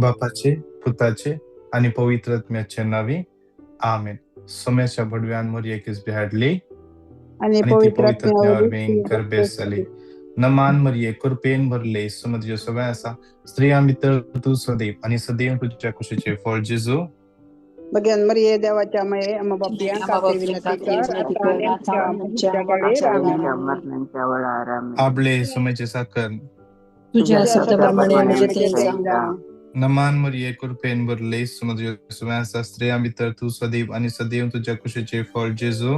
बापाचे, पुताचे आनी पवित्र आत्म्याचे नांवी, आमेन. सोम्याच्या भडव्यान मरियेक इस्बी हाडली आनी आनी ती पवित्र पवित्र आत्म्या आत्म्या वरवीं वरवीं गर्भेस्त जाली. नमान मरिये, कृपेन भरले, सोम तुज्या सवंय आसा, स्त्रियां भितर तूं सदैव आनी सदैव तुज्या कुशीचें फळ जेजू. भगवान मरिये, देवाच्या माये, आम्हा पापयां खातीर विनंती कर, आतां आनी आमच्या मरणाच्या वेळेर. आमेन. आपले सोम्याचे साकर तुझ्या तुझ्या शब्दाप्रमाणे शब्दाप्रमाणे म्हणजे म्हजें ते ते जावं. नमान मरिये, कृपेन भरले, सोम तुज्या सवंय आसा, स्त्रियां भितर तूं सदैव आनी सदैव तुज्या कुशीचें फळ जेजू.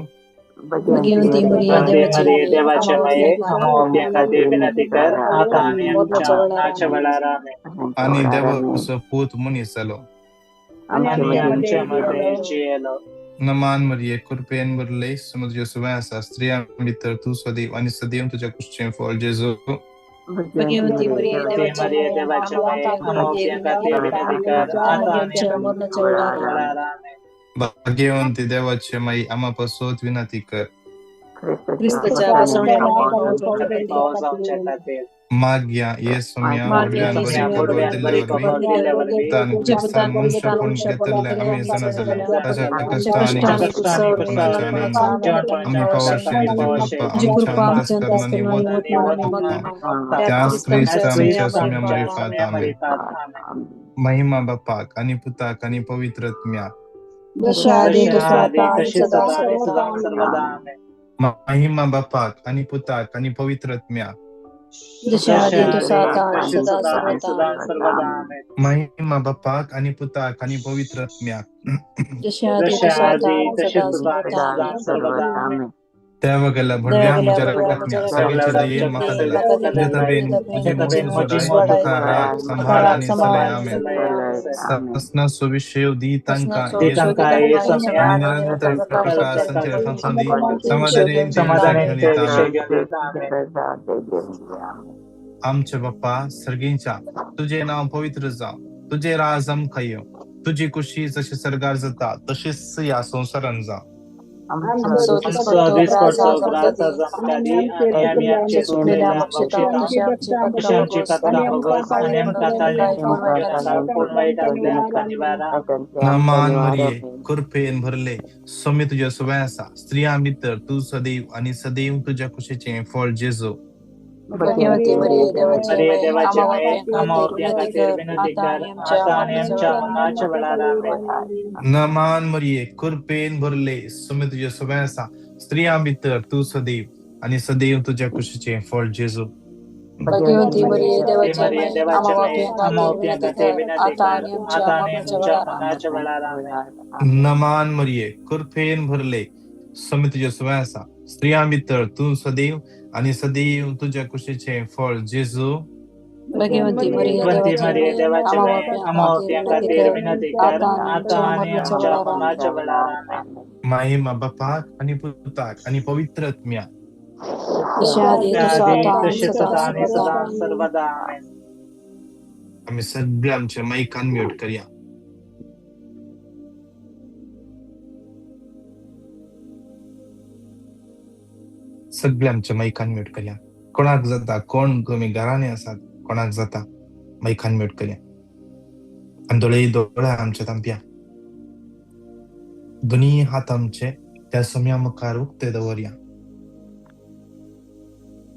भगवती मरिये, भगवती देवाची मरिये, माये, देवाचे आम्हा माये, पापयां आम्हा पापयां खातीर विनंती कर, आतां आनी आमच्या मरणाच्या वेळार. आमेन. आनी देवाचो पूत मनीस जालो आनी आनी आमच्या आमच्या मदें मदें जियेलो. जियेलो. नमान मरिये, कृपेन भरले, सोम तुज्या सवंय आसा, स्त्रियां भितर तूं सदैव आनी सदैव तुज्या कुशीचें फळ जेजू. भगवती मरिये, भगवती देवाची मरिये, माये, देवाचे आम्हा माये, पापयां आम्हा खातीर पापयां खातीर विनंती विनंती कर, कर, आता आतां आनी आनी आमच्या मरणाच्या वेळार. आमच्या वेळार. आमेन. भाग्यवंती देवाचे माई, आम्हा पासत विनंती कर. क्रिस्ताच्या क्रिस्ताच्या बसवण्या बसवण्या आणि पावसाच्या पावस आमच्या खातीर खातीर. मागया ये सोम्या, मागया व्हडव्यान ये बरी सोम्या, खबर व्हडव्यान दिल्ले बरी वरवीं खबर दिल्ले वरवीं पुतान तुझ्या क्रिस्तान पुतान मनशापण क्रिस्तान घेतिल्ले मनुष्यपण आमी जाणा जाले, ताच्या आमच्या कश्टां आनी कश्टां आनी कश्टां आनी कुसावपणाच्या कुसावपणाच्या आनंदान आनंदान आमी आमी पावोवशेन पावोवशेन तुजी कृपा तुजी आमच्या कृपा आमच्या अंतस्करणांनी अंतस्करणांनी वोतता. वोतता. त्याच त्याच क्रिस्त क्रिस्त आमच्या आमच्या सोम्या सोम्या मारिफात. आमेन. आमेन. महिमा बापाक आनी पुताक आनी पवित्र आत्म्याक. जशा आदी जशा तसो आदी आता आणि तशी सदा सदा आणि सर्वदा. सदा सर्वदा. आमेन. महिमा बापाक आनी पुताक आनी पवित्र आत्म्याक. जशा आदी जशा तसो आदी आता आणि तशी सदा सदा आणि सर्वदा. सदा सर्वदा. आमेन. महिमा बापाक आनी पुताक आनी पवित्र आत्म्याक. जशा आदी जशा तसो आता आदी आणि तशी सदा सदा आणि सर्वदा. सदा सर्वदा. आमेन. त्या वगैरे भडव्या देवा म्हज्या गेल्या भडव्या रक्तांतल्या म्हज्या सगळ्यांच्या रक्तांतल्या दयेन म्हाका सगळ्यांच्या दिला. दयेन तुज्या म्हाका तरेन दिला. तुजी तुज्या मोग तरेन सोडाय, म्हजी तुका सोडाय, राख, तुका सांबाळ राख, आनी सांबाळ चलय. आनी आमेन. चलय. ससना सुविशेव दी तांकां ससनाचो दी येसू तांकां विशेव हे सोम्या आनी निरंतर प्रकाशांचेर फांकोन दी, समाधानेन ते विशय समाधानेन घेवन ते येता. विशय आमेन. घेवन येता. आमेन. आमचे बाप्पा सर्गींच्या, तुजें नांव पवित्र जावं, तुजें राज आमकां येवं, तुजी कुशी जशी सर्गार जाता तशीच ह्या संवसारान जावं. आमचो आमचो दिसपट्टो दिसपट्टो ग्रास आज आमकां ग्रास आज दी, आमकां दी, आनी आनी आमी आमी आमचे आमचे चुकलेल्या चुकलेल्या बक्षिता, बक्षिता, तशें आमची तशें पथकां आमची बोगस पथकां आनी बोगस आमकां आनी ताळणे आमकां म्हणून ताळणे कांय कोण म्हणून वायट नाका, आसलें कोण वायट आसलें आमकां निवारा. नमान मरिये, कृपेन भरले, सोम्य तुज्या सवंय आसा, स्त्रियां भितर तूं सदैव आनी सदैव तुज्या कुशीचें फळ जेजू. भगवती मरिये, देवाची मरिये, माये, देवाचे आम्हा माये, पापयां आम्हा खातीर पापयां विनंती खातीर कर, विनंती आता कर, आनी आमच्या आतां आनी मरणाच्या आमच्या वेळार. मरणाच्या वेळार. आमेन. नमान मरिये, कृपेन भरले, सोम्य तुज्या सवंय आसा, स्त्रियां भितर तूं सदैव आनी सदैव तुज्या कुशीचें फळ जेजू. भगवती मरिये, भगवती देवाची मरिये, माये, देवाचे आम्हा माये, पापयां आम्हा खातीर पापयां विनंती खातीर कर, विनंती आता कर, आनी आमच्या आतां आनी मरणाच्या आमच्या वेळार. मरणाच्या वेळार. आमेन. नमान मरिये, कृपेन भरले, सोम्य तुज्या सवंय आसा, स्त्रियां भितर तूं सदैव आनी सदैव तुज्या कुशीचें फळ जेजू. भगवती मरिये, भगवती देवाची मरिये, माये, देवाचे आम्हा माये, पापयां आम्हा खातीर पापयां विनंती खातीर कर, विनंती कर, आता आनी आतां आमच्या आनी मरणाच्या आमच्या वेळार. मरणाच्या वेळार. आमेन. महिमा बापाक आनी पुताक आनी पवित्र आत्म्याक. जशा आदी त्या तसो आदी आता आणि तशी सदा सदा आणि सर्वदा. सदा सर्वदा. आमेन. आमी सगळे आमचे मायकान म्यूट करया. सगळे आमच्या मायकान म्यूट करया. कोणाक जाता, कोण तुमी घरांनी आसात, कोणाक जाता मायकान म्यूट करया. आनी दोळे दोळे आमचे तांपया, दोनी हात आमचे त्या सोम्या मुखार उक्ते दवरया.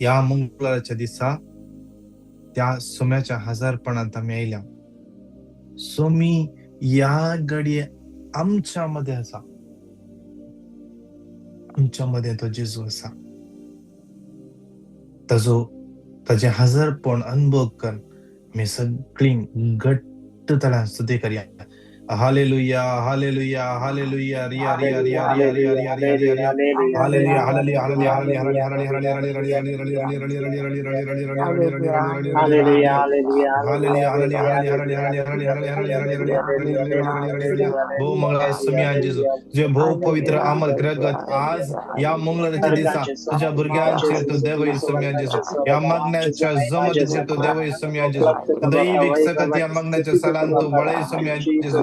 ह्या मंगळाराच्या दिसा त्या सोम्याच्या हजारपणांत आमी आयल्या. सोमी ह्या घडये आमच्या मदें आसा, आमच्या मदें तो जेजू आसा. ताजो ताजें हजारपण अनुभव करून आमी सगळीं घट्ट तळान स्तुती करया. Hallelujah, hallelujah, hallelujah, Riya Riya Riya Riya Riya Riya Riya Riya Riya. Hallelujah, hallelujah, hallelujah, hallelujah, hallelujah, hallelujah, hallelujah, hallelujah, hallelujah, hallelujah, hallelujah, hallelujah, hallelujah, hallelujah, hallelujah, hallelujah, hallelujah, hallelujah. भोव मंगळा सुम्या जेजू, तुझे भोव पवित्र अमर ग्रगत आज या मंगळाराच्या दिसा तुझ्या भुरग्यांचेर तूं देवय सुम्या जेजू, ह्या मागण्याच्या जमतीचेर तूं देवय सुम्या जेजू, दैवीक सकत ह्या मागण्याच्या सलान तूं वळय सुम्या जेजू.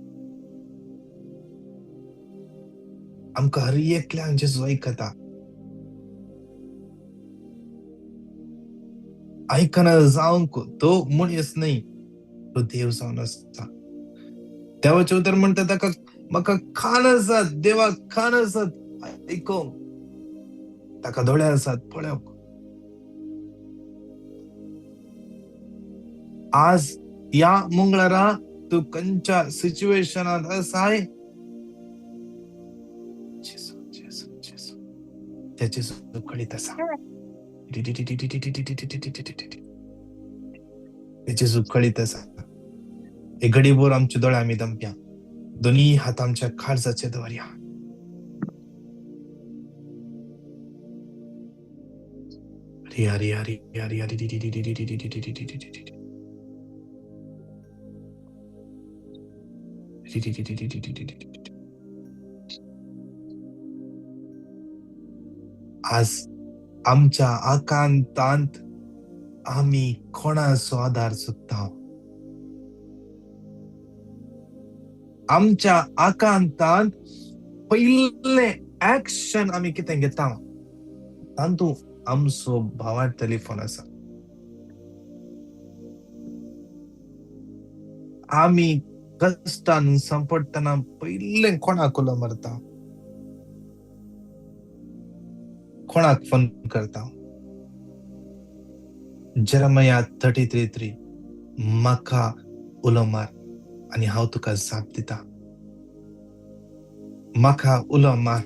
आमकां हर एकल्यांक जेजू आयकता. आयकना जावंक तो मनीस न्हय, तो देव जावन आसता. देवाचें उतर म्हणटा ताका म्हाका कान आसात, देवाक कान आसात आयकोंक, ताका दोळे आसात पळोवंक. आज ह्या मंगळारा तूं खंयच्या सिच्युएशनांत आसाय, जेजू जेजू जेजू त्या जेजू कळीत आसा. ते जेजू कळीत आसा. एक घडीभर आमचे दोळे आमी दमप्या, दोनी हात आमच्या काळजाचेर दवरया. हरी हरी हरी हरी हरी आज आमच्या आकांतांत आमी कोणाचो आदार सोदता? आमच्या आकांतांत पयलें ऍक्शन आमी कितें घेता? तातूंत आमचो भावार टेलिफोन आसा. आमी कश्टान सांपडटना पयलें कोणाक उलो मारता? कोणाक फोन करता? जेरेमिया 33:3, म्हाका उलो मार आनी हांव तुका जाप दिता. म्हाका उलो मार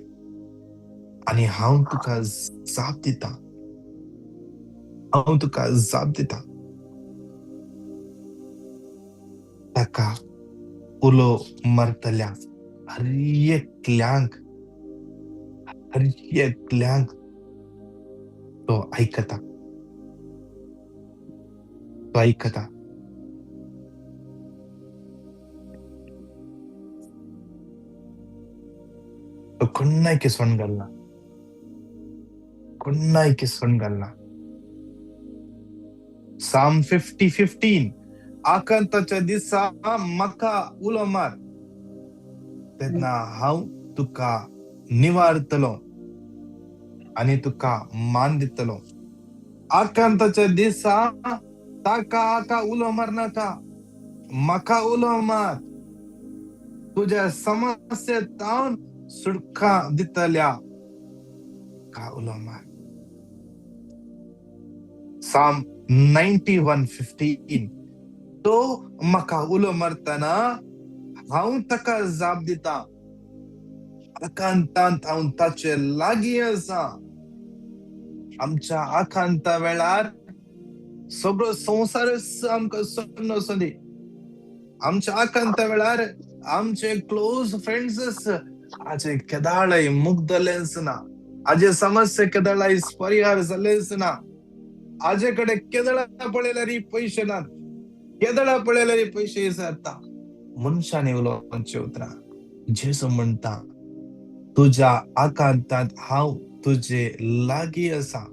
आनी हांव तुका जाप दिता. हांव तुका जाप दिता. ताका उलो मारतल्या हर एकल्यांक, हर एकल्यांक तो आयकता, तो आयकता. तो कोणायके सोण घालना, कोणायके सोण घालना. साम 50:15, आकांताच्या दिसा म्हाका उलो मार, तेन्ना हांव तुका निवारतलो आनी तुका मान दितलो. आकांताच्या दिसा ताका आका उलो मारनाका, म्हाका उलो मार, तुज्या समस्येंत सुटका दितल्या का उलो मार. साम 91:15, तो म्हाका उलो मारतना हांव ताका जाप दिता. आकांतांत हांव ताचे लागीं आसा. आमच्या आकांता वेळार सगळो संवसारच आमकां सोडून वचूं दी. आमच्या आकांता वेळार आमचे क्लोज फ्रेंड्स आजे केदाळय मुग्दलेंच ना, आजे समस्या केदाळय परिहार जालेच ना, आजे कडेन केदळा पळयल्यार पयशे नात, केदळा पळयल्यार पयशे जाता. मनशांनी उलोवपाची उतरां जेजू म्हणटा, तुज्या आकांतांत हांव तुजे लागीं आसा.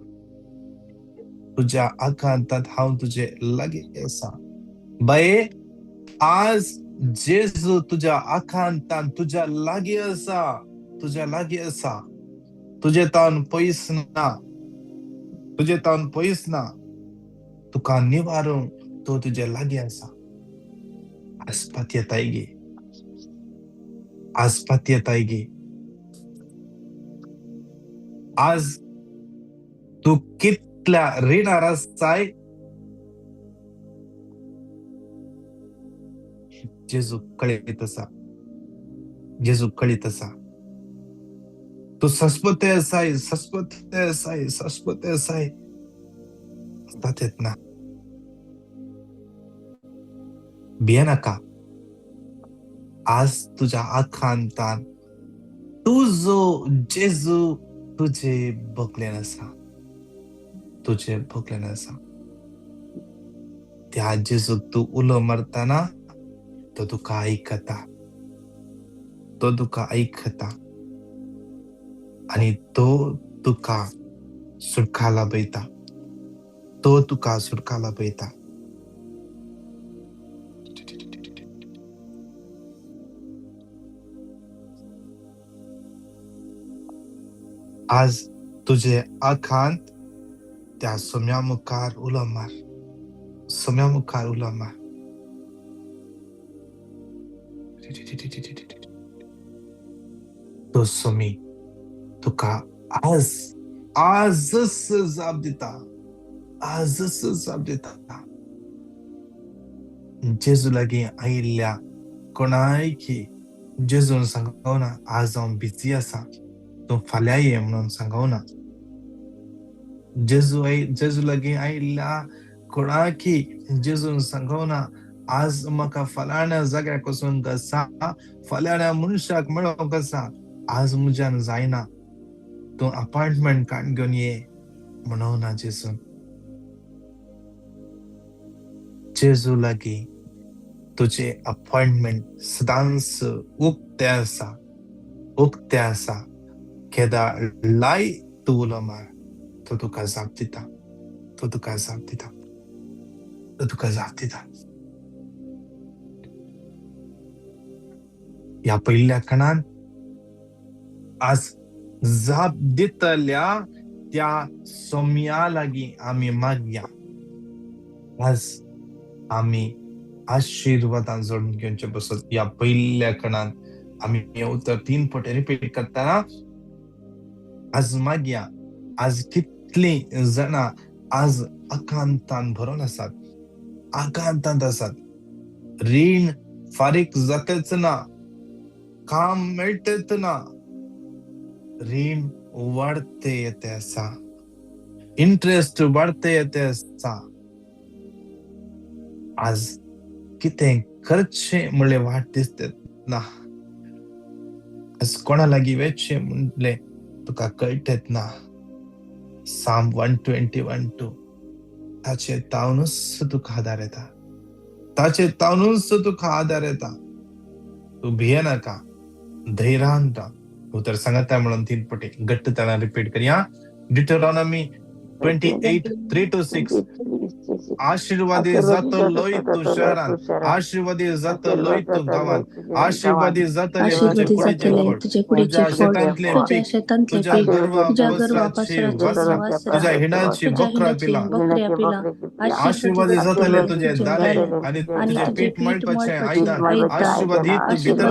तुज्या आकांतांत हांव तुजे लागीं आसा. बाये, आज जेजू तुज्या आकांतांत तुज्या लागीं आसा, तुज्या लागीं आसा. तुजे तावन पयस ना, तुजे तावन पयस ना. तुका निवारूंक तो तुजे लागीं आसा. आज पातयेताय गे, आज पातयेताय गे. आज तूं कितल्या रिणार आसाय, जेजू कळीत आसा, जेजू कळीत आसा. तूं सस्पते आसाय, सस्पते आसाय, सस्पते आसाय, पातयेत ना. भियेनाका. आज तुज्या आकांतान तुजो जेजू तुजे बगलेन आसा, तुजे बगलेन आसा. त्या जेजूक तूं उलो मारतना तो तुका आयकता, तो तुका आयकता आनी तो तुका सुटका लाभयता, तो तुका सुटका लाभयता. आज तुजे आखांत त्या सोम्या मुखार उलो मार, सोम्या मुखार उलो मार. तो सोमी तुका आज आजच जाप दिता, आजच जाप दिता. जेजू लागीं आयिल्ल्या कोणायकी जेजून सांगना आज हांव बिजी आसा, तूं फाल्यां ये म्हणून सांगना. जेजू जेजू लागीं आयिल्ल्या कोणाकी जेजून सांगना आज म्हाका फलाण्या जाग्याक वचूंक आसा, फलाण्या मनशाक मेळोंक आसा, आज म्हज्यान जायना, तूं अपॉयंटमेंट काड घेवन ये म्हणून ना जेजून. जेजू लागीं तुजें अपॉयंटमेंट सदांच उक्तें आसा, उक्तें आसा. केदा लाय तूं उलो मार, तो तुका जाप दिता, तो तुका जाप दिता, तो तुका जाप दिता. ह्या पयल्या खणान आज जाप दितल्या त्या सोम्या लागीं आमी मागया. आज आमी आशिर्वादान जोडून घेवचे बसत. ह्या पयल्या खणान आमी हें उतर 3 फावटी रिपीट करतना आज मागया. आज कितलीं जाणां आज आकांतान भरून आसात, आकांतांत आसात. रीण फारीक जातच ना, काम मेळटच ना, रीण वाडते येते आसा, इंट्रस्ट वाडते येते आसा. आज कितें करचें म्हणलें वाट दिसते ना, आज कोणा लागीं वचचें म्हणलें तुका कळटेच ना. साम 121:2 ताचे तावनूच तुका आदार येता, ताचे तावनूच तुका आदार येता. तूं भियेनाका, धैर्यान राव. उतर सांगता म्हणून 3 पटी घट्ट ताणा रिपीट करया. डिटरॉनॉमी 28:3-6 आशीर्वादी जातलोय तूं शहरांत, आशीर्वादी जातलोय तूं गांवांत, आशीर्वादी जातले तुजे कुडीचें फळ, तुज्या शेतांतलें पीक, तुज्या गर्वा पसराची वस्त्रां, तुज्या हिणाची बकरा पिलां. आशीर्वादी जातले तुजे दाले आनी तुजें पीठ मळपाचें आयदन. आशीर्वादी तूं भितर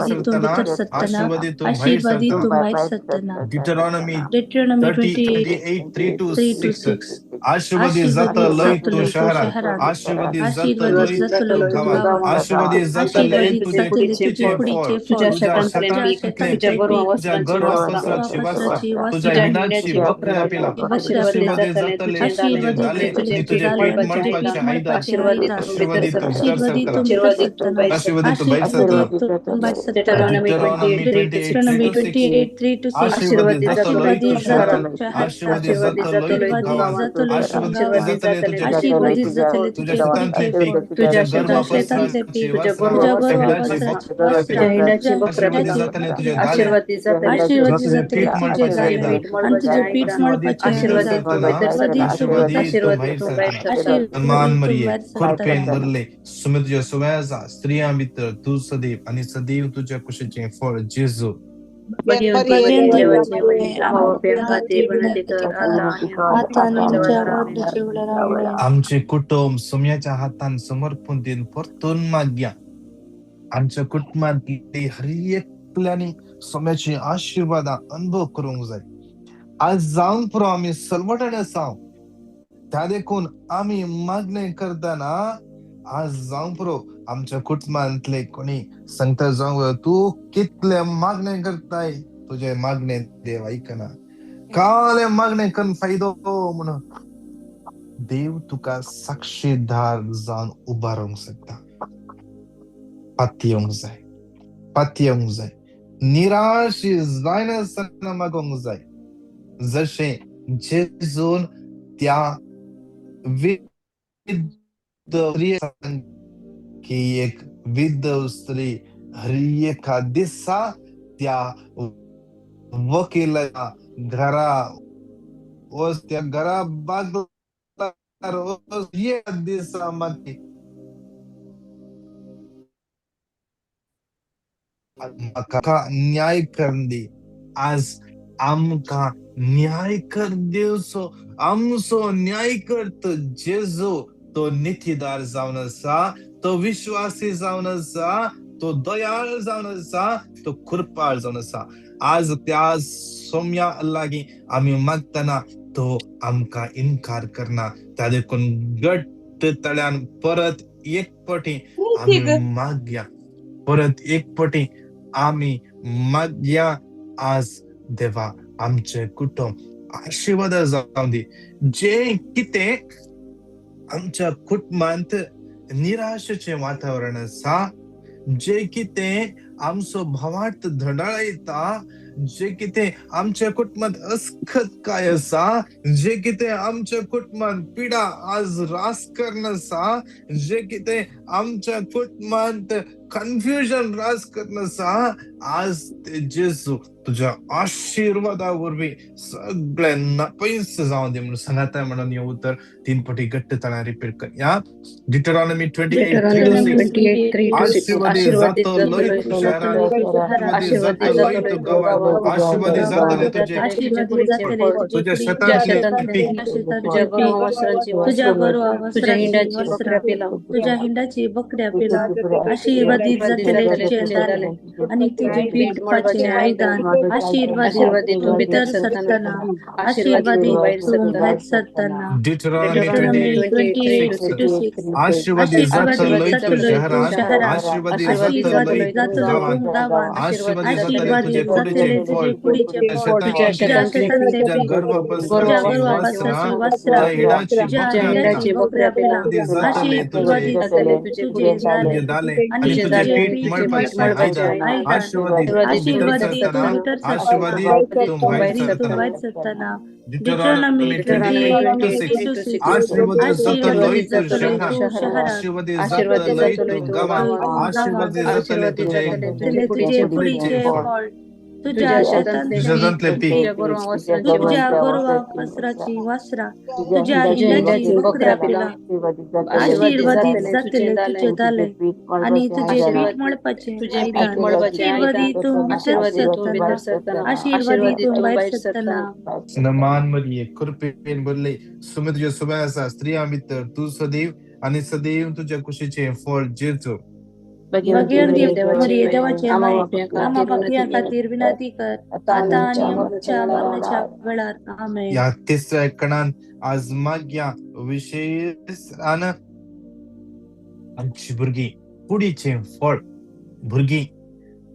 सरतना, आशीर्वादी तूं भायर सरतना. डिटरॉनॉमी 28:3-6 आशीर्वादी जातलोय तूं शहरांत, आशीर्वादी जातलोय तूं गांवांत, आशीर्वादी जातले तुजे कुडीचें फळ, तुज्या शेतांतलें पीक, तुज्या गर्वा पसराची वस्त्रां, तुज्या हिणाची बकऱ्या पिलां. आशीर्वादी जातले तुजे दाले आनी तुजें पीठ मळपाचें आयदन. आशीर्वादी तूं भितर सरतना, आशीर्वादी तूं भायर सरतना. डिटरॉनॉमी 28:3-6 आशीर्वादी जातलोय तूं शहरांत, आशीर्वादी जातलोय तूं गांवांत, आशीर्वादी जातले तुजे तुज्या शेतांतलें पीक, तुज्या गर्वा पसराची वस्त्रां, तुज्या हिणाची बकऱ्या पिलां. आशीर्वादी जातले तुजे दाले, तुजें पीठ मळपाचें आयदन. आशीर्वादी तूं भितर सरतना, आशीर्वादी तूं भायर सरतना. सन्मान मरिये, कृपेन भरले, सुमे तुज्या सुव्या आसा, स्त्रियां भितर तूं सदैव आनी सदैव तुज्या कुशीचें फळ जेजू. आमचे कुटुंब सोम्याच्या हातान समर्पण दिवन परतून मागया. आमच्या कुटुंबांतली हर एकल्यानी सोम्याची आशिर्वादां अनुभव करूंक जाय. आज जावंक पुरो आमी सलवटाणे आसा, त्या देखून आमी मागणें करतना आज जावंक पुरो आमच्या कुटुंबांतले कोणी सांगता जावंक, तूं कितले मागणें करताय, तुजें मागणें देव आयकना, काले मागणें करून फायदो म्हणून. देव तुका साक्षीदार जावन उबारूंक शकता. पातयेवंक जाय, पातयेवंक जाय, निराश जायनासतना मागोवंक जाय. जशें जेजून त्या स्त्री की एक विधव स्त्री हर एका दिसा त्या वकिला घरा वच, त्या घरा बागलार वच, एक दिसा मागीर म्हाका न्याय करून दी. आज आमकां न्याय कर दिवचो आमचो न्याय करत जेजू तो नितीदार जावन आसा, तो विश्वासी जावन आसा, तो दयाळ जावन आसा, तो कृपाळ जावन आसा. आज त्या सोम्या लागीं आमी मागतना तो आमकां इनकार करना. त्या देखून घट्ट तळ्यान परत एक पटी आमी मागया, परत एक पटी आमी मागया. आज देवा आमचे कुटुंब आशिर्वाद जावं दी. जे कितें आमच्या कुटुंबांत निराशेचें वातावरण आसा, जे कितें आमचो भावार्थ धडाळयता, जे कितें आमच्या कुटुंबांत अस्खत काय आसा, जे कितें आमच्या कुटुंबांत पिडा आज रास करून आसा, जे कितें आमच्या कुटुंबांत कन्फ्युजन रास करून आसा, आज ते जेजू तुज्या आशिर्वादा वरवीं सगळे नापयस जावं दी म्हणून सांगता. म्हणून हे उतर तीन पटी घट्ट तळ्यान रिपीट कर. या डिटरॉनमी 28:3-6. 28:3-6. आशीर्वादी जातलोय तूं शहरांत, आशीर्वादी जातलोय तूं गांवांत, आशीर्वादी जातले तुजे तुज्या शेतांतले पीक, तुझ्या गोरवा तुझ्या हिंडाची बकऱ्या पिला, तुझ्या हिंडाची बकऱ्या पिला. आशीर्वादित जातले तुझे दाले आणि तुझे पीठ मळपाचे आयदन. आशीर्वादित तूं भितर सरतना, आशीर्वादित तूं भायर सरतना. डिटरॉनमी 28:6. आशीर्वादी जातलोय तूं शहरांत, आशीर्वादी जातलोय तूं गांवांत, आशीर्वादी जातले तुजे कुडीचें फळ, तुज्या शेतांतले पीक, तुज्या गर्भापासची वस्त्रां, तुज्या हिडाची बकऱ्या पिला. आशीर्वादी जातले तुजे दाले आणि तुझे पीठ मळपाचे आयदन. आशीर्वादित तूं भितर सरतना, आशीर्वादित तूं भायर सरतना. Deuteronomy 28:6. आशीर्वादी जातलोय तूं शहरांत, आशीर्वादी जातलोय तूं गांवांत, आशीर्वादी जातले तुजे कुडीचें फळ, तुझ्या शेतांतले पीक, तुझ्या गोरवा वस्त्राची वस्त्रां, तुझ्या हिंडाची बकऱ्या पिला. आशीर्वादित जातले तुझे दाले आणि तुझे पीठ मळपाचे आयदन. आशीर्वादित तूं भितर सरतना, आशीर्वादित तूं भायर सरतना. मान मरिये, कृपेन भरले, सुमे तुज्या सुबे आसा, स्त्रियां भितर तूं सदैव आणि सदैव तुज्या कुशीचें फळ जेजू. भगवती मरिये, देवाचे माये, आम्हा पापयां खातीर विनंती कर, आता आणि आमच्या मरणाच्या वेळार. आमेन. ह्या तिसऱ्या कणान आज मागया विशेष आमची भुरगीं कुडीचें फळ भुरगीं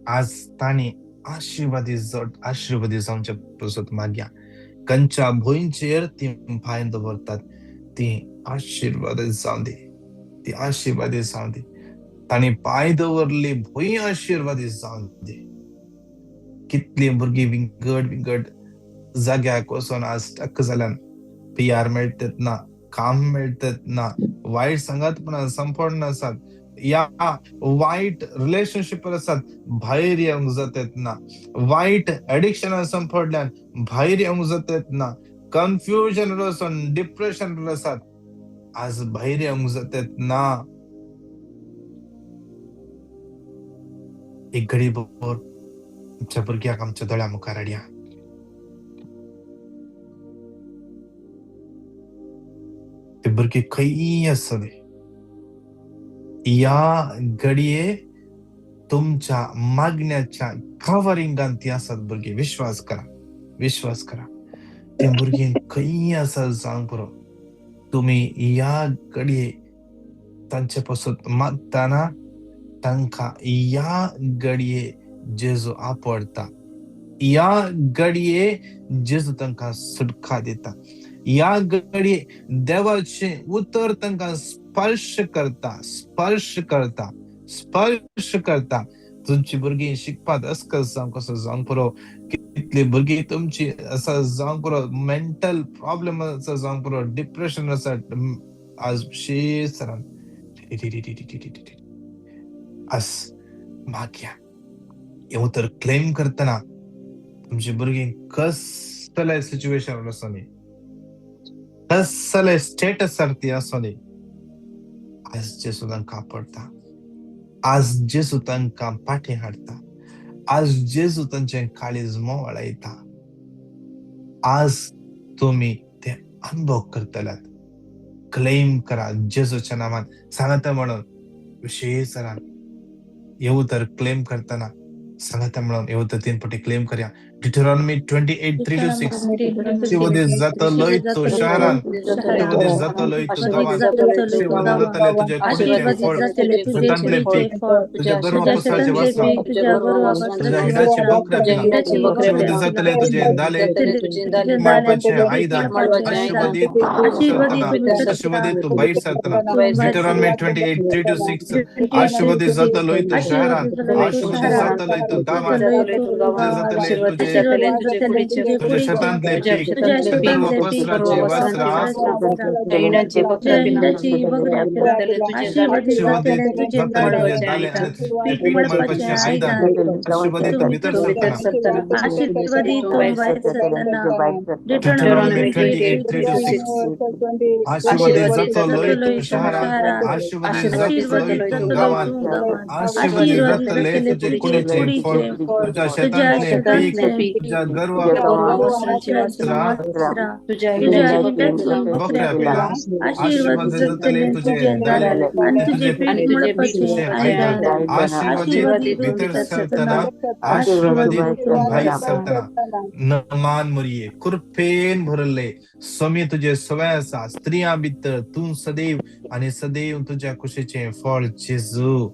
आज तांणी आशिर्वादी आशिर्वादी जावचे पासत मागया. कंच्या भुंयचेर ती पांय दवरतात ती आशिर्वाद जावं दी, ती आशिर्वादी जावं दी. तांणी पांय दवरली भूंय आशिर्वादी जावं दी. कितली भुरगीं विंगड विंगड जाग्याक वचोन आज स्टक जाल्यान, पी आर मेळटत ना, काम मेळटत ना, वायट सांगातपणान संपन्न आसात, या वायट रिलेशनशीप आसात, भायर येवंक जातात ना, वायट एडिक्शनान संपडल्यान भायर येवंक जातात ना, कन्फ्युजन वचून डिप्रेशन आसात, आज भायर येवंक जातात ना. एक घडी भर आमच्या भुरग्याक आमच्या दोळ्या मुखार हाडया. ते भुरगे खंय आसतले ह्या घडये तुमच्या मागण्याच्या कवरिंगान ती आसात भुरगीं. विश्वास करा, विश्वास करा, ते भुरगीं खंय आसात जावंक पुरो. तुमी ह्या घडये तांचे पासून मागतना तांकां ह्या घडये जेजू आपडता, ह्या घडये जेजू तांकां सुटका दिता, ह्या घडये देवाचें उतर तांकां स्पर्श करता, स्पर्श करता, स्पर्श करता. तुमची भुरगीं शिकपाक अस्कल जावंक कसो जावंक पुरो, कितली भुरगीं तुमची आसा जावंक पुरो, मेंटल प्रॉब्लम आसा जावंक पुरो, डिप्रेशन आसा, आज शेसरान आज मागया. हें उतर क्लेम करतना तुमची भुरगीं कसले सिच्युएशन आसूं दी, कसले स्टेटसार ती आसूं दी, आज जेजू तांकां आपडता, आज जेजू तांकां पाठी हाडटा, आज जेजू तांचें काळीज मोवाळायता. आज तुमी ते अनुभव करतल्यात. क्लेम करा जेजूच्या नावान. सांगता म्हणून विशेष जाणान हे उतर क्लेम करतना सांगता म्हणून हे उतर 3 पटी क्लेम करया. Deuteronomy 28:3-6. आशीर्वादीत जातलोय तूं शहरान, आशीर्वादीत जातलोय तूं गांवान, आशीर्वादीत जातले तुजे कुडीचें फळ, शेतांतलें पीक, तुज्या गर्वा पसराचें वासरां, तुज्या हिडाची बकऱ्या पिलां, आशीर्वादीत जातले तुजें दालें, मळपाचें आयदन, आशीर्वादीत सरतना, आशीर्वादीत तूं भायर सरतना. Deuteronomy 28:3-6. आशीर्वादीत जातलोय तूं शहरान, आशीर्वादीत जातलोय तूं गांवान, जातले तुजे तुझ्या शेतांतले पीक, गर्व पसराचे वासरां, आशीर्वादीत जातले तुजे दालें आनी तुजें पीठ मळपाचें आयदन, आशीर्वादीत तूं भितर सरतना. Deuteronomy 28:3-6. आशीर्वादीत जातलोय तूं शहरान, आशीर्वादीत जातलोय तूं गांवान, आशीर्वादीत जातले तुजे कुडीचें फळ, तुज्या शेतांतलें पीक, तुज्या गर्वा बकऱ्या पिलां, आशीर्वादीत जातले तुजें दालें आनी तुजें पीठ मळपाचें आयदन, आशीर्वादीत भितर सरतना, आशीर्वादीत भायर सरतना. नमान मरिये, कृपेन भरले स्वामी तुजे सवय आसा, स्त्रियां भितर तूं सदैव आनी सदैव तुज्या कुशीचें फळ जेजू.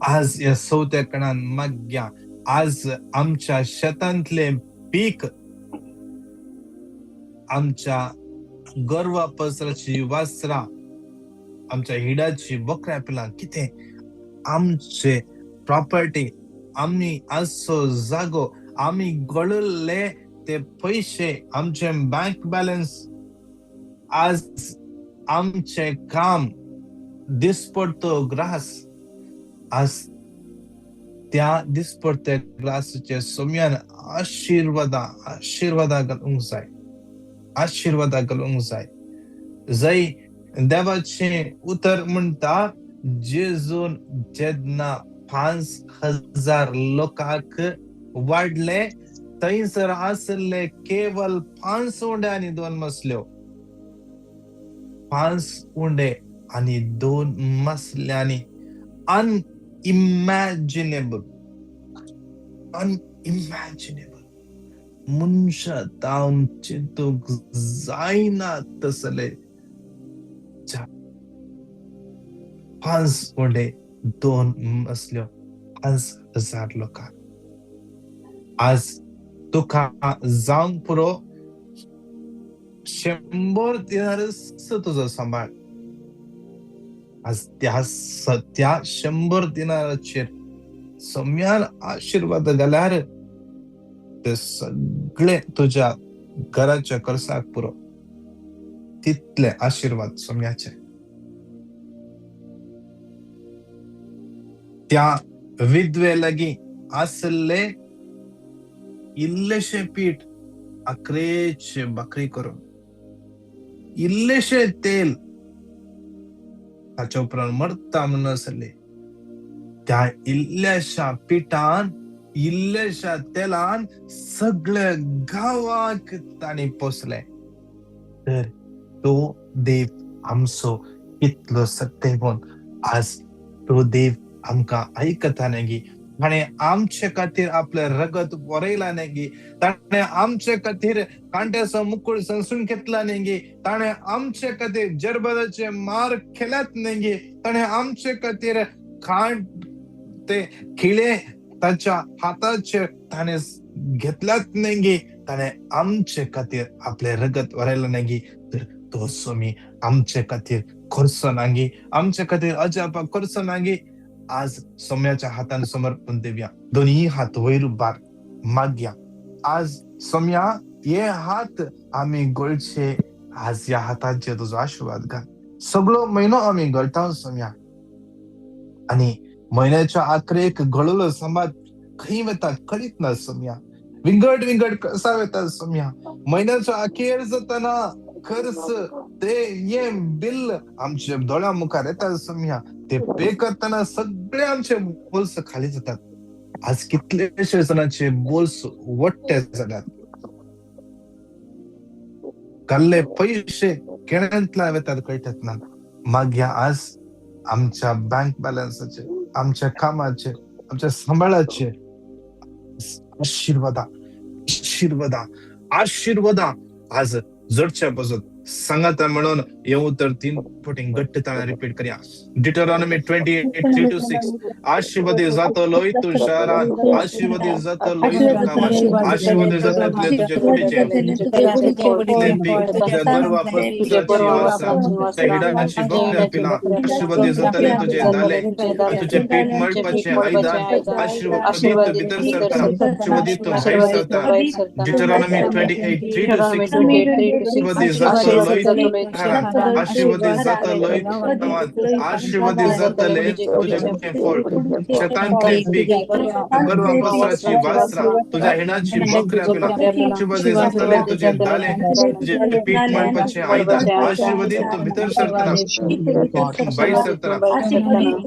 आज ह्या चवथ्या कणान माग्या, आज आमच्या शेतांतलें पीक, आमच्या गर्वा पसराची वासरां, आमच्या हिडाची बकऱ्या पिलां, कितें आमचे प्रॉपर्टी, आमी आसचो जागो, आमी गळिल्ले ते पयशे, आमचे बँक बॅलन्स, आज आमचे काम दिसपडतो ग्रास, आज त्या दिसपडत्या ग्रासाचे सोम्यान आशिर्वादा आशिर्वादा घालूंक जाय, आशिर्वादा घालूंक जाय. जय देवाचें उतर म्हणटा, जेजून जेन्ना 5000 लोकांक वाडले, थंयसर आसले केवल 5 उंडे आनी 2 मसल्यो. 5 उंडे आनी 2 मसल्यांनी अनइमॅजिनेबल, अनइमॅजिनेबल, मनशा तावन चिंतूंक जायना तसले 5 उंडे 2 मसल्यो 5000 लोकांक. आज तुका जावंक पुरो 100 दिनारच तुजो सांबाळ. आज त्या 100 दिनाराचेर सम्यान आशिर्वाद घाल्यार ते सगळे तुज्या घराच्या खर्चाक पुरो, तितले आशिर्वाद सोम्याचे. त्या विधवे लागीं आसले इल्लेशें पीठ आकरेचे भाकरी करून, इल्लेशें तेल, ताच्या उपरांत मरता म्हणून आसले, त्या इल्ल्याशा पिठान इल्ल्याशा तेलान सगळे गांवाक तांणी पोसले. तर तो देव आमचो कितलो सत्यवन, आज तो देव आमकां आयकता न्ही, ताणें आमचे खातीर आपलें रगत बरयलां न्ही, ताणें आमचे खातीर कांट्याचो मुकूळ संसून घेतला न्ही, ताणें आमचे खातीर जरबराचे मार केल्यात न्ही, ताणें आमचे खातीर खांड ते खिळे ताच्या हाताचेर ताणें घेतल्यात न्ही, ताणें आमचे खातीर आपलें रगत वरयलां न्ही. तर तो स्वामी आमचे खातीर करचो नागी, आमचे खातीर अजापा करचो नागी. आज सोम्याच्या हातान समर्पण देवया, दोन्ही हात वयर उबार मागया. आज सोम्या हे हात आमी गळचे, आज ह्या हातांचेर तुजो आशिर्वाद घाल. सगळो म्हयनो आमी गळटा सोम्या, आनी म्हयन्याच्या आखरेक गळलो समाज खंय वता कळीत ना सोम्या, विंगड विंगड कसा वता सोम्या. म्हयन्याचो अखेर जाताना खर्च ते हे बिल आमच्या दोळ्या मुखार येता सोम्या, ते पे करतना सगळे आमचे बोल्स खाली जातात. आज कितलेशे जाणांचे बोल्स वट्टे जाल्यात, घाल्ले पयशे केण्यांतल्यान वेतात कळटात ना. मागीर आज आमच्या बँक बॅलन्साचे, आमच्या कामाचे, आमच्या सांबाळाचे आशीर्वादा आशीर्वादा आशीर्वादा आज जोडच्या पासून सांगाता म्हणून हे उतर 3 फावटी घट्ट ताळ्यान रिपीट करया. डिटरॉनॉमी 28:3-6. आशीर्वादी जातलोय तूं शहरान, आशीर्वादी जातलोय तूं गांवान, आशीर्वादी जातले तुजे कुडीचे पीक, तुज्या गर्वा पसराची वासरा, तुज्या हिडाची बकऱ्या पिलां, आशीर्वादी जातले तुजे दाले, तुजे पीठ मळपाचें आयदन, आशीर्वादी तूं भितर सरता, आशीर्वादी तूं भायर सरता. डिटरॉनॉमी 28:3-6. आशीर्वादी जातलोय घरांत, आशीर्वादी जातलोय गांवांत, आशीर्वादी जातले तुजें मुखें फळ, शेतांतलें पीक, गर्वा पसराची वासरा, तुज्या हिणाची बकऱ्या पिलां, आशीर्वादी जातले तुजे दाले, तुजें पीठ मळपाचें आयदन, आशीर्वादी तूं भितर सरतना, तूं भायर सरतना.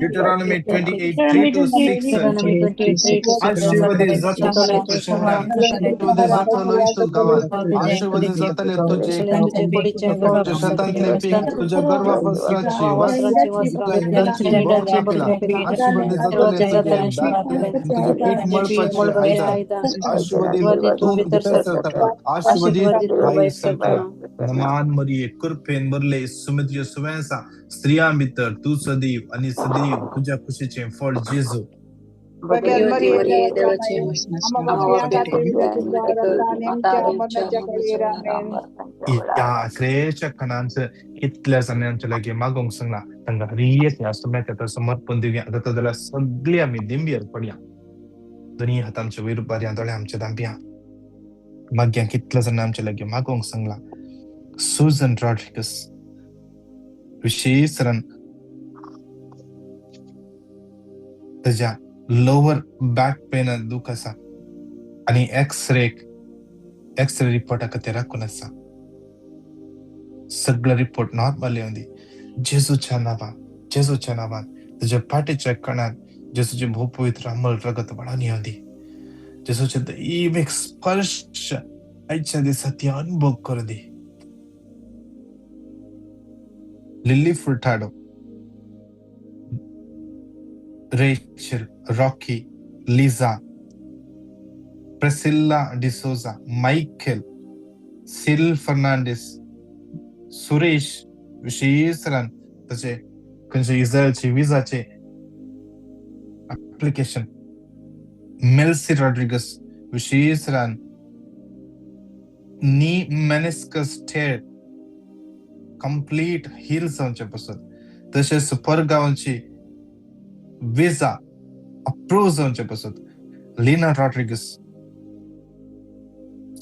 डिटरॉनॉमी 28:3-6. आशीर्वादी जातलो तूं शहरांत, आशीर्वादी जातलोय तूं गांवांत, आशीर्वादी जातले तुजे शेतांतलें पीक, तुज्या गर्वा पसराची वासरा, तुज्या हिडाची बकऱ्या पिलां, आशीर्वादी जातले तुजे दाले, तुजें पीठ मळपाचें आयदन, आशीर्वादी तूं भितर सरतना, आशीर्वादी भायर सरतना. नमान मरिये, कृपेन भरले, सुमे तुजे सुवें आसा, स्त्रियां भितर तूं सदैव आनी सदैव तुज्या खुशीचें फळ जेजू. ह्या आखरेच्या खणांत कितल्या जाणांनी आमच्या लागीं मागोवंक सांगला, तांकां हर एक ह्या सुम्याक समर्पण दिवया. आतां जाल्यार सगळी आमी दिंबयेर पडया, दोनी हात आमचे वयर उबारया, दोळे आमचे धांपया. मागीर कितल्या जाणांनी आमच्या लागीं मागोवंक सांगला, सुजन रॉड्रिगस विशेष ताज्या लोवर बॅक पेन दुख आसा आनी एक्सरे रिपोर्टा खातीर राखून आसा. सगळे रिपोर्ट नॉर्मल येवंदी. जेजूच्या नांवान, जेजूच्या नांवान तुज्या पाठीच्या कणान जेजूचे भोव पवित्र अमल रगत वाडोवन येवंदी. जेजूचे दैवीक स्पर्श आयच्या दिसा ती अनुभव करूं दी. Lily Furtado, Rachel, Rocky, Liza, Priscilla D'Souza, Michael, Cyril Fernandes, Suresh विशेष ताचे खंयचे इस्रायलचे विजाचे एप्लिकेशन, मेल्सी रॉड्रिगस विशेष नी मेनिस्कस टेर कंप्लीट हील जावचे पासून, तशेंच परगांवची विजा अप्रूव जावचे पासून लीना रॉड्रिगस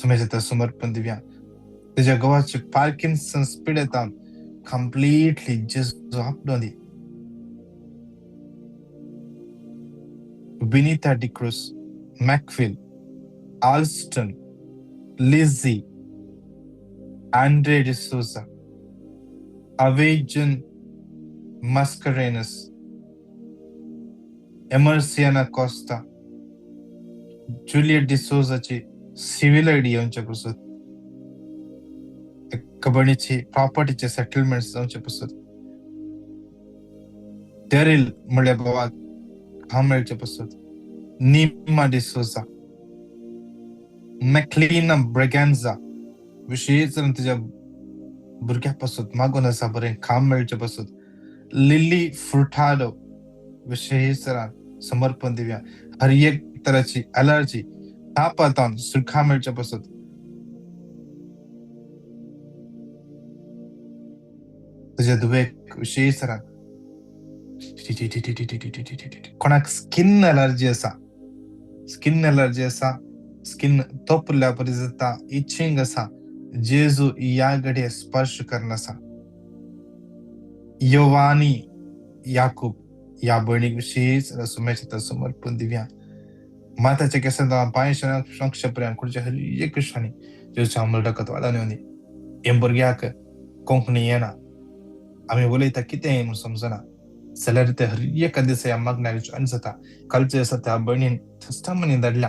सुमेच्या समर्पण दिवया. तुज्या गोवाचे पार्किन्सन्स पिडेतान कंप्लीटली जेजू आपलो दी. Vinita D'Cruz, Macphail, Alston, Lizzy, Andre D'Souza, Avejan Mascarenhas, Emerciana Costa, Juliet डिसोजाची civil ID येवचे पासून, कबड्डीची प्रॉपर्टीचे सेटलमेंट जावचे पासून, डेरिल म्हणल्या बाबाक काम मेळचे पासून, निमा डिसोजा, मॅक्लिना ब्रेगॅन्झा विशेष तुज्या भुरग्या पासून मागून आसा बरें काम मेळचे पासून, लिली फ्रुटाडो विशेष समर्पण दिवया. हर एक तराची अलर्जी तापातान सुखा मेळचे पासून, तुज्या धुवेक विशेष कोणाक स्किन अलर्जी आसा, स्किन अलर्जी आसा, स्किन तोपल्या परी जाता, इचिंग आसा, जेजू ह्या घडये स्पर्श करना आसा. योवानी याकूब ह्या भयणीक विशेष सुमेच्या समर्पण दिवया. माताच्या केसांत पांय संक्षप्रिया कुडच्या हर एक क्षणी जेजूच्या अमल रगत वाडोवन येवंदी. हे भुरग्याक कोंकणी येना, आमी उलयता कितें म्हूण समजना जाल्यार ते हर एका दिसा ह्या मागण्याक जॉयन जाता. कालचे दिसा त्या भयणीन टेस्टमनी धाडल्या,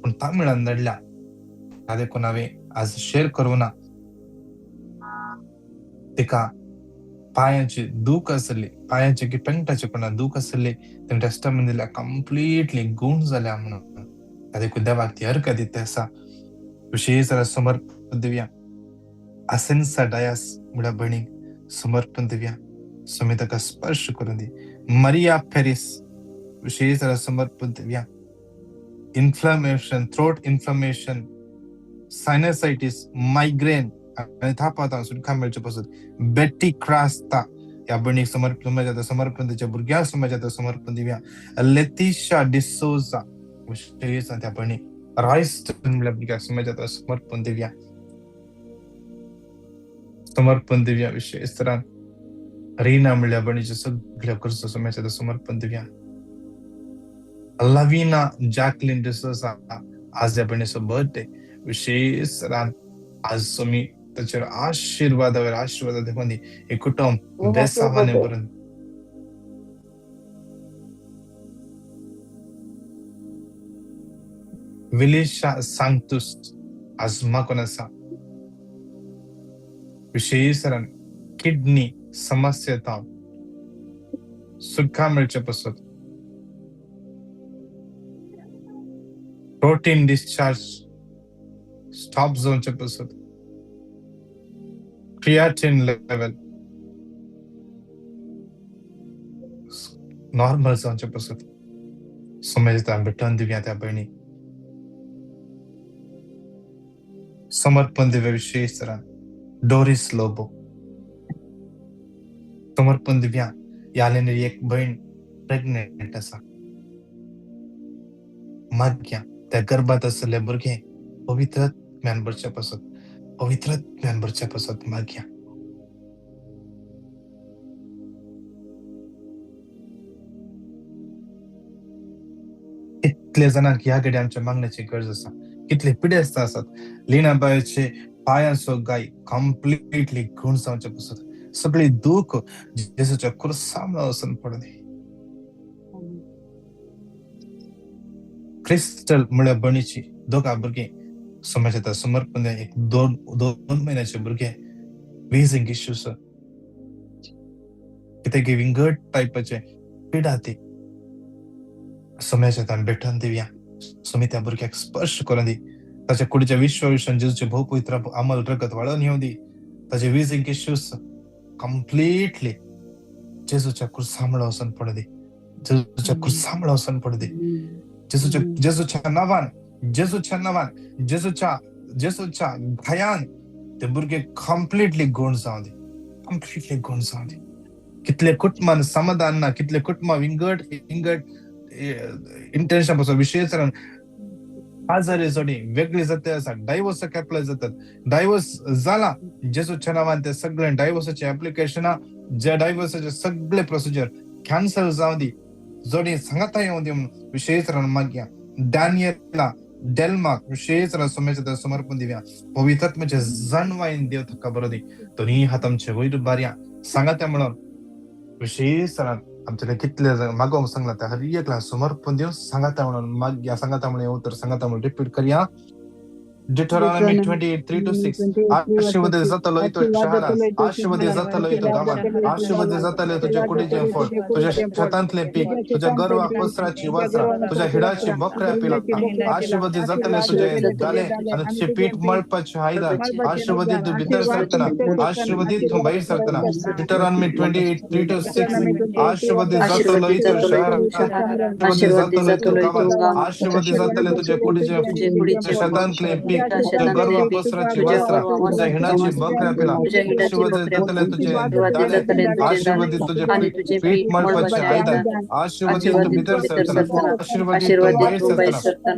पूण तामिळान धाडल्या, ता देखून हांवें आज शेअर करूं ना. तिका पांयाची दूख आसली, पांयाची की पेंटाची कोणा दूख आसली, तेणें टेस्टमनी दिल्या कंप्लिटली गूण जाल्या म्हणून. ता देखून देवाक ती अर्घ दिता आसा. विशेश समर्पण दिवया. आसेन्सा डायास म्हळ्या भयणीक समर्पण दिवया. स्वामी ताका स्पर्श करून दी. मरिया पेरिस विशेष समर्पण दिवया. Inflammation, throat inflammation, sinusitis, migraine आनी थापातां सुटका मेळचे पासून. बेटी क्रास्ता ह्या भयणीक समर्पण जाता, समर्पण तिच्या भुरग्यांक समज जाता, समर्पण दिवया. लेतिशा डिसोजा विशेष त्या भयणीक, रॉयस्टन म्हळ्या भुरग्याक समज जाता, समर्पण दिवया. समर्पण दिवया विशेष तरान रीना म्हळ्या भयणीचे सगळ्या गरजो समज जाता, समर्पण दिवया. लवीना जॅकलिन डिसोजा आज ह्या भयणीचो बर्थडे, विशेष तरान आज स्वामी ताचेर आशिर्वादावर आशिर्वाद देखून दी. हे कुटुंब बेसावाने भरून. विलिशा सांगतूस आज मागून आसा, विशेष तरान किडनी समस्या तावन सुटका मेळचे पासत, प्रोटीन डिस्चार्ज स्टॉप जावचे पासत, क्रियाटिन लेवल नॉर्मल जावचे पासत समजता भेटून दिवया त्या भयणी. समर्पण दिव्या विशेष तरान डोरिस लोबो समर्पण दिव्या. ह्या एक भयण प्रेग्नेंट आसा, मागया त्या गर्भात आसले भुरगें पवित्र ज्ञान भरचे पासत, पवित्र ज्ञान भरचे पासत मागया. कितले जाणांक ह्या घडये आमच्या मागण्याची गरज आसा, कितले पिडेस्त आसात. लिनाबायचे पायांचो गाय कंप्लिटली गुण जावचे पासत, सगळी दूख जेजूच्या कुर्सामळा वचून पडूं. क्रिस्टल म्हळ्या भयणीची दोगा भुरगीं समाजात समर्पण, एक दोन दोन म्हयन्याचे भुरगे, विझिंग इश्यूज, कितें की विंगड टायपाचे पिडा ती समाजात भेटून दिवया. स्वामी त्या भुरग्याक स्पर्श करून दी. ताच्या कुडीच्या विश्व विश्वान जेजूचे भोव पवित्र अमल रगत वाळोवन येवं दी. ताचे विझिंग इश्यूज कंप्लिटली जेजूच्या कुर्सामळा वचून पडूं दी, जेजूच्या कुर्सामळा वचून पडूं दी. जेजूच्या जेजूच्या नांवान, जेजूच्या नांवान, जेजूच्या जेजूच्या घायान ते भुरगे कंप्लिटली गुण जावं दी, कंप्लिटली गुण जावं दी. कितले कुटुंबान समाधान ना, कितले कुटुंबां विंगड विंगड इंटेन्शन पासून विशेष आजारी जोडी वेगळी जाते आसा, डायवोर्साक एप्लाय जातात, डायवोर्स जाला जेजूच्या नांवान ते सगळे डायवोर्साचे एप्लिकेशनां, जे डायवोर्साचे सगळे प्रोसिजर कॅन्सल जावं दी, जोडी सांगाता येवं दी म्हणून विशेष मागया. डॅनियला डेल्माक विशेष सोम्याच्या समर्पण दिवया. पवित्रात्म्याचे जाणवायन देव ताका बरो दी. दोनी हात आमचे वयर बारया सांगाता म्हणून विशेष आमच्याकडे कितले मागोवंक सांगला त्या हर एकला समर्पण दिवन सांगाता म्हणून मागया. सांगाता म्हणून येऊ तर सांगाता म्हणून रिपीट करया. Deuteronomy 28:3-6. आशीर्वाद जातलो तो शहरात, आशीर्वाद जातलो तो गावात, आशीर्वाद जातले तुझ्या कुडीचे फळ, तुझ्या शेतांतले पीक, तुझ्या गर्वा पसराची वस्त्र, तुझ्या हिडाची बकऱ्या पिला. आशीर्वाद जातले तुझे दाले आणि तुझे पीठ मळपाचे आयदन. आशीर्वादित तू भितर सरतना, आशीर्वादित तू भायर सरतना. Deuteronomy 28:3-6. आशीर्वादित जातलो तो शहरात, आशीर्वादित जातलो तो गावात, आशीर्वादित जातले तुझ्या कुडीचे, तुझ्या शेतांतले पीक, तुझ्या गर्वा पसराची वस्त्र, तुझ्या हिणाची बकऱ्या पिला. आशीर्वादित जातले तुझे दाले, आशीर्वादित तुझे पीठ मळपाचे आयदन, आशीर्वादित तू भितर सरतना, आशीर्वादित तू भायर सरतना.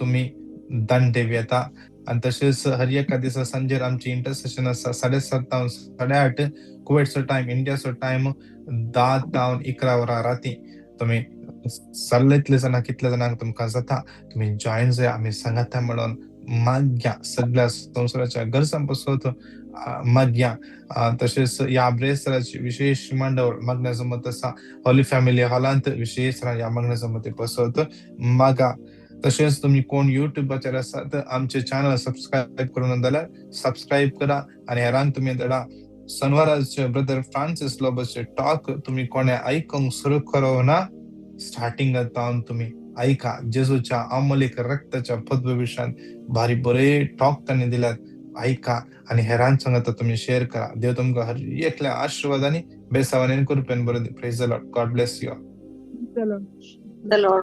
तुमी दांडे येता. आनी तशेंच हर एका दिसा सांजेर आमची इंटरसेशन आसा 7:30 8:30 कुवेटचो टायम, इंडियाचो टायम 10 जावन 11 वरां राती. तुमी सल्लेतले जाणां कितले जाणांक तुमकां जाता तुमी जॉयन जाया. आमी सांगाता म्हणून माग्या सगळ्या संवसाराच्या गरजां पासत माग्या. तशेंच ह्या ब्रेस्ताराची विशेष मांडावळ मागण्या जमत आसा होली फॅमिली हॉलांत विशेष ह्या मागण्या जमती पासत मागा. तशेंच तुमी कोण युट्यूबाचेर आसा तर आमचे चॅनल सबस्क्रायब करून जाल्यार सबस्क्रायब करा आनी हेरांक तुमी धाडा. शनवाराचे ब्रदर फ्रांसीस लोबोचे टॉक तुमी कोणे आयकूंक सुरू करूं ना, स्टार्टिंग जावन तुमी ऐका. जेजूच्या अमोलीक रक्ताच्या पद्मविशांत भारी बरे टॉक तांणी दिल्यात, ऐका आणि हेरांक सांगता तुमी शेअर करा. देव तुमकां हर एकल्या आशीर्वाद आणि बेसावाने कृपेन बरो. Praise the Lord. God bless you. The Lord.